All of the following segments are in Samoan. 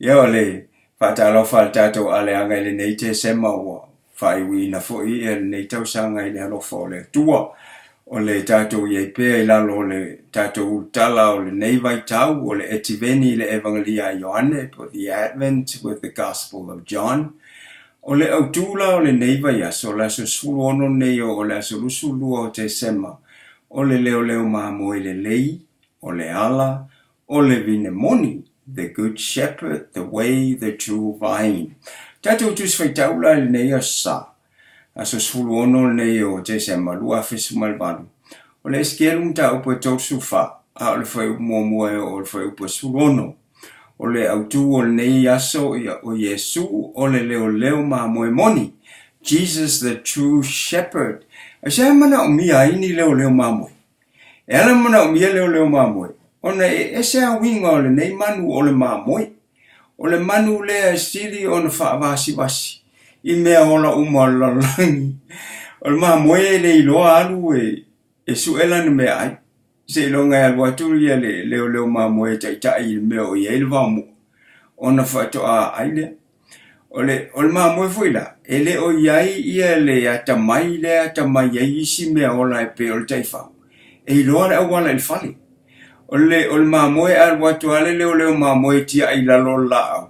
Ia o le faatalofa a le tatou aleaga i lenei Tesema ua faaiuina foi ia lenei tausaga i le alofa o le Atua. O le tatou i ai pea i lalo o le tatou ulutala o lenei vaitau o le Etiveni i le Evagelia a Ioane po The Advent with the Gospel of John. O le autu la o lenei vaiaso, o le aso 16 nei o le aso 22 o Tesema, o le leoleo mamoe lelei, o le ala, o le vine moni, the good shepherd, the way, the true vine. Tatou Tusi Faitau la i lenei aso Sa, aso 16 lenei o Tesema 2018, o le Esekielu mataupu e 34, a o le fuaiupu muamua e oo i le fuaiupu e 16. O le autu o lenei aso, ia, o Iesu o le leoleo mamoe moni, Jesus the true shepherd. Aisea e manaomia ai ni leoleo mamoe? E ala manaomia leoleo mamoe, ona e ese a uiga o lenei manu o le mamoe. O le manu lea e sili ona faavasivasi i mea ola uma o le lalolagi. O le mamoe e le iloa alu e sue lana meaai, seiloga e alu atu ia le leoleo mamoe e taitai i le mea o i ai le vaomua, ona faatoa ai lea. O le, o le mamoe foi la, e le o i ai ia le atamai lea e atamai ai isi mea ola e pei o le taifau, e iloa le auala i le fale. O le, o le mamoe e alu atu lava le leoleo mamoe e tiai i lalo o le laau,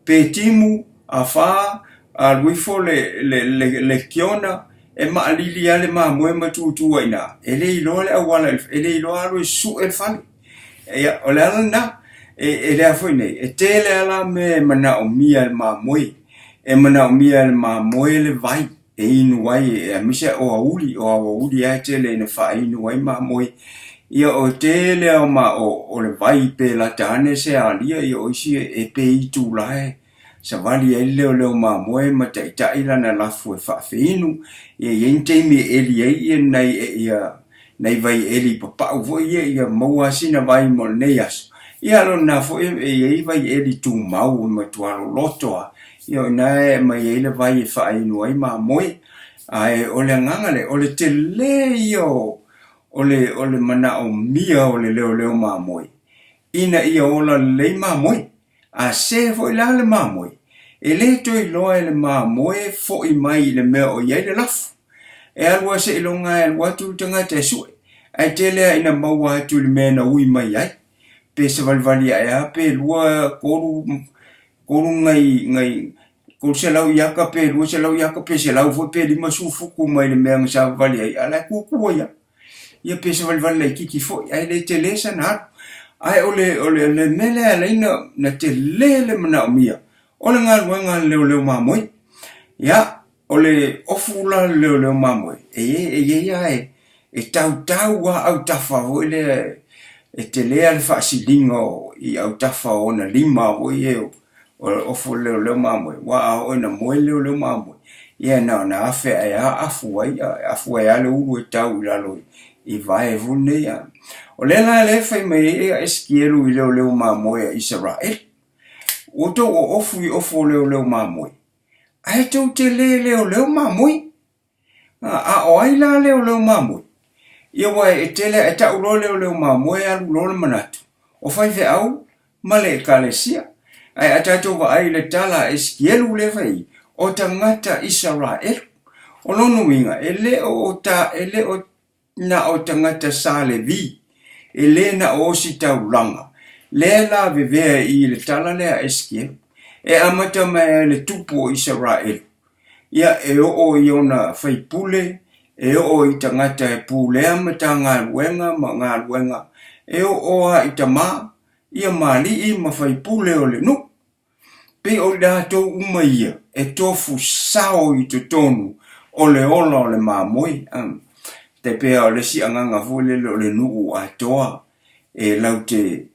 pe timu, afa, alu ifo le, le, le, le kiona, e maalili lava le mamoe ma tutu ai i ina, e le iloa le auala i le, e le iloa alu e sue le fale. Ia, o le ala lena, e, e lea foi nei, e tele lava la mea e manaomia e le mamoe. E manaomia e le mamoe le vai e inu ai, e aemaise o auli, o aoauli lava e tele ina faainu ai mamoe. Ia, o tele lava o, ma, o, o le vai pe lata ane se alia, ia o isi e pe itula e savali ai le leoleo mamoe ma taitai lana lafu e faafeinu. Ia i ai ni taimi e eli ai ia nai ia nai vai eli papau foi ia ia maua sina vai mo lenei aso. Ia a o lena foi e i ai vai eli tumau e matua loloto lava. Ia o i ina e aumai ai le vai e faainu ai mamoe. Ae o le agaga lea, o le tele ia o o le o le manaomia o le leoleo mamoe ina ia ola lelei mamoe. A sē foi la le mamoe, e le toe iloa e le mamoe foʻi mai i le mea o i ai le lafu. E alu lava seiloga e alu atu le tagata e sue, ae tele lava ina maua atu i le mea na ui mai ai. Pe savalivali ae lava pe lua, tolu, tolu nai, nai, 300 iaka pe 200 iaka pe 100 foi pe 50 futu mai le mea na savavali ai, a o la e tutu ai lava. Ia pe savalivali laitiiti foi, ae le tele sana alu. Ae o le, o le, le mea lea e ala ai na, na tele le manaomia o le galuega a le leoleo mamoe. Ia, o le ofu la le leoleo mamoe, e, e i ai lava e, e tautau lava autafa foi lea e tele lava le faasiliga o, i autafa o ona lima foi ia o le ofu o le leoleo mamoe, aua a oo ina moe le leoleo mamoe, ia na ona afe ae lava afu ai, afu ai lava le ulu e tau i lalo i vae foi nei. O lea la lea e fai mai ai a Esekielu i leoleo mamoe a Isaraelu, Ua outou oofu i ofu o leoleo mamoe, ae tou te le leoleo mamoe. A o ai la leoleo mamoe? Ia aua e tele e tau loa leoleo mamoe alu loa le manatu, o faifeau ma le Ekalesia. Ae a tatou vaai i le tala a Esekielu lea fai ai, o tagata Isaraelu. O lona uiga, e le o ta, e le o na o tagata sa Levi, e le na o ositaulaga, lea lavevea i le tala lea a Esekielu, e amata mai ai le tupu o Isaraelu, ia e oo i ona faipule, e oo i tagata e pulea Matagaluega ma galuega, e oo lava i tama, ia ma alii ma faipule o le nuu. Pei o i latou uma ia e tofu sao i totonu o le ola o le mamoe. Tai pei o le isi agaga foi lele o le nuu atoa e latou te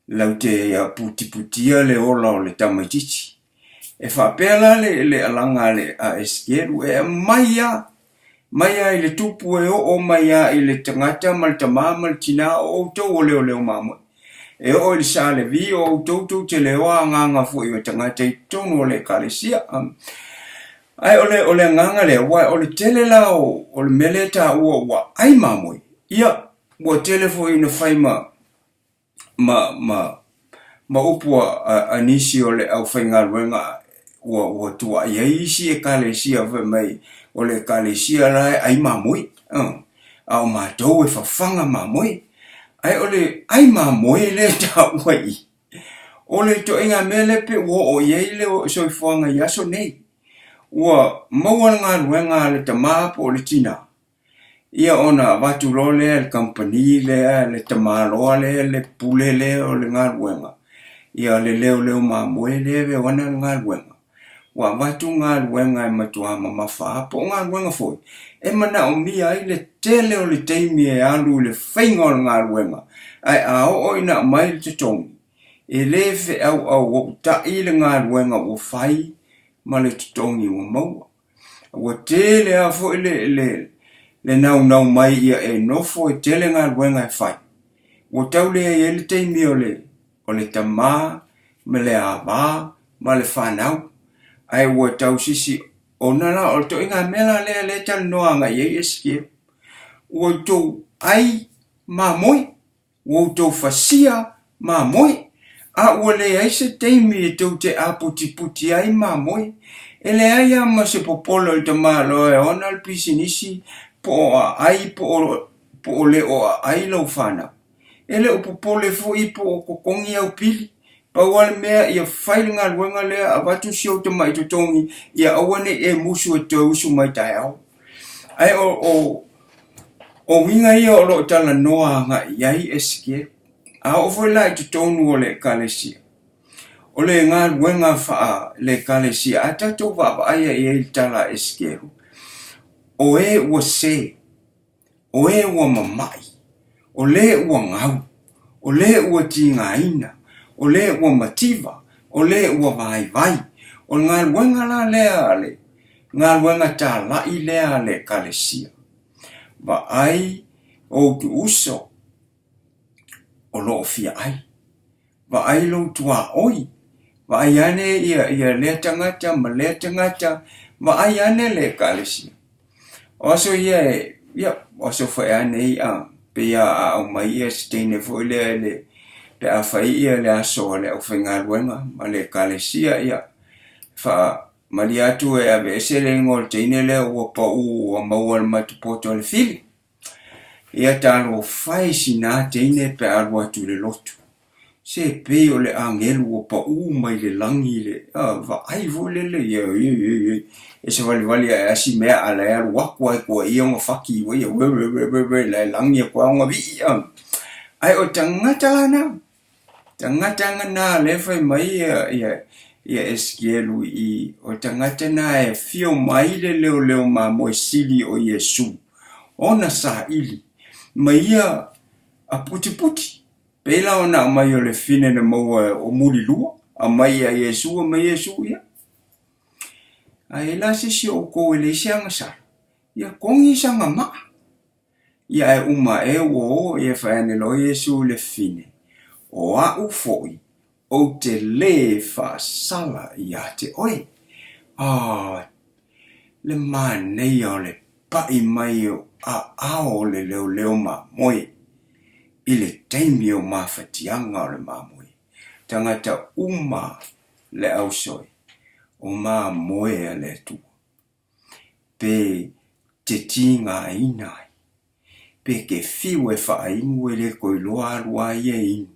latou te putiputia le ola o le tamaitiiti. E faapea la le le alaga a le a Esekielu e aumai lava mai lava i le tupu e oo mai lava i le tagata ma le tamā ma le tinā o outou o leoleo mamoe. E oo i le sa Levi o outou tou te leoa agaga foi o tagata i totonu o le Ekalesia. Ae o le, o le agaga lea, aua o le tele la o, o le mea lea e taua ua ai mamoe, ia, ua tele foi ina fai ma, ma, ma, ma upu a nisi o le aufaigaluega ua tuuai ai isi ekalesia fai mai o le ekalesia la e ai mamoe, a o matou e fafaga mamoe. Ae o le ai mamoe lea e taua i i, o le ituaiga mea lea pei ua oo i ai le soifuaga i aso nei. Ua maua le galuega a le tama po o le tina, ia ona avatu loa lea e le kamupani lea, le tamaloa lea, le pule lea o le galuega, ia le leoleo mamoe lea e ana le galuega. Ua avatu galuega e matua mamafa lava, po o galuega foi e manaomia ai le tele o le taimi e alu i le faiga o le galuega, ae a oo ina aumai le totogi, e le feauautai le galuega ua fai ma le totogi ua maua. Ua tele lava foi le naunau mai ia e nofo e tele galuega e fai. Ua tau leai ai le taimi o le tama ma le ava ma le fanau, ae ua tau sisi ona la o le ituaiga mea la lea lea e talanoa agai i ai Esekielu. Ua outou ai mamoe, ua outou fasia mamoe, a ua leai se taimi e tou te aputiputi ai mamoe. E leai lava ma se popole o le tamaloa e ona le pisinisi po o aai po o le o aai lau fanau. E le o popole foi po o totogi au pili. Pau lava le mea ia fai le galuega lea, avatu si ou tamai totogi ia aua ne i e musu e toe usu mai taeao. Ae o uiga ia o lo o talanoa agai i ai Esekielu. A oo foi la i totonu o le Ekalesia, o le galuega faale Ekalesia, a tatou vaavaai i ai i le tala a Esekielu, o e ua se, o e ua mama'i, o le ua gau, o le ua tigaina, o le ua mativa, o le ua vaivai. O le galuega la lea a le galuega talai lea a le Ekalesia. Vaai ou uso o lo o fia ai. Vaai lou tuaoi, vaai ane ia lea tagata ma lea tagata, vaai ane le Ekalesia. O aso ia e, ia, o aso foi a nei, a, pei a aumai ia se teine foi lea i le, pe a fai ia le aso a le aufaigaluega ma le Ekalesia, ia, faamalie atu e aveese le igoa o le teine lea ua pau ua maua i le matupoto a le fili. Ia talofa e sina teine pe a alu atu i le lotu. Se pei o le agelu ua paū mai le lagi i le vaai foi lele, ia oi oi oi, e savalivali ae a si mea a la e alu atu lava e tuuaia ona fati ua ia we we we we we la e lagi atu lava ona vii. Ae o tagata la na, Tagata na lea e fai mai ia Esekielu i i, o tagata na e afio mai le leoleo mamoe sili o Iesu, ona saili ma ia aputiputi. Pei la ona aumai o le fine na maua o mulilua, aumai ia Iesu, aumai Iesu ia. A i ai la se isi o outou e leai se agasala, ia togi sana maa. Ia ae uma ae ua o, ia fai ane loa Iesu i le fine, O a'u foi, ou te lē faasala iā te oe. Ah, le manaia o le paʻi mai o aao o le leoleo mamoe i le taimi o mafatiaga o le mamoe. Tagata uma le ausoe, o mamoe a le Atua. Pe te tigaina ai, pe ke fiu e faainu e le toe iloa alu a ia e inu,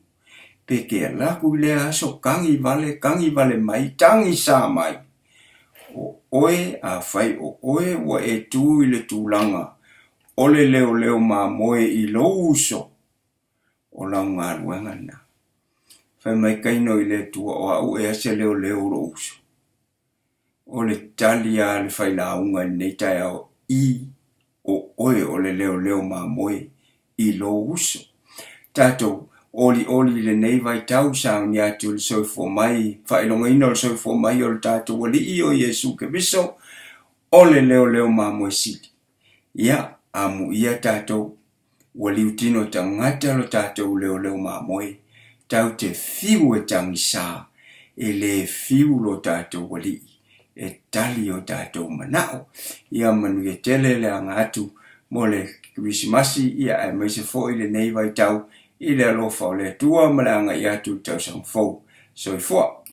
pe ke ala atu i lea aso tagi vale, tagi vale mai, tagi sa mai, o oe, afai o oe ua e tu i le tulaga o le leoleo mamoe i lou uso, o lau galuega lena. Fai mai Kaino i le Atua, O au ea se leoleo o lou uso? O le tali a le failauga i lenei taeao i o oe o le leoleo mamoe i lou uso. Tatou olioli i lenei vaitau sauni atu i le soifua mai, faailogaina o le soifua mai o le tatou Alii o Iesu Keriso, o le leoleo mamoe sili. Ia, amuia tatou Ua liutino tagata lo tatou leoleo mamoe, tau te fiu e tagisa, e le fiu lo tatou alii e tali o tatou manao. Ia manuia tele le aga atu mo le Kerisimasi, ia aemaise foi lenei vaitau i le alofa o le Atua ma le agai atu i le tausaga fou. Soifua.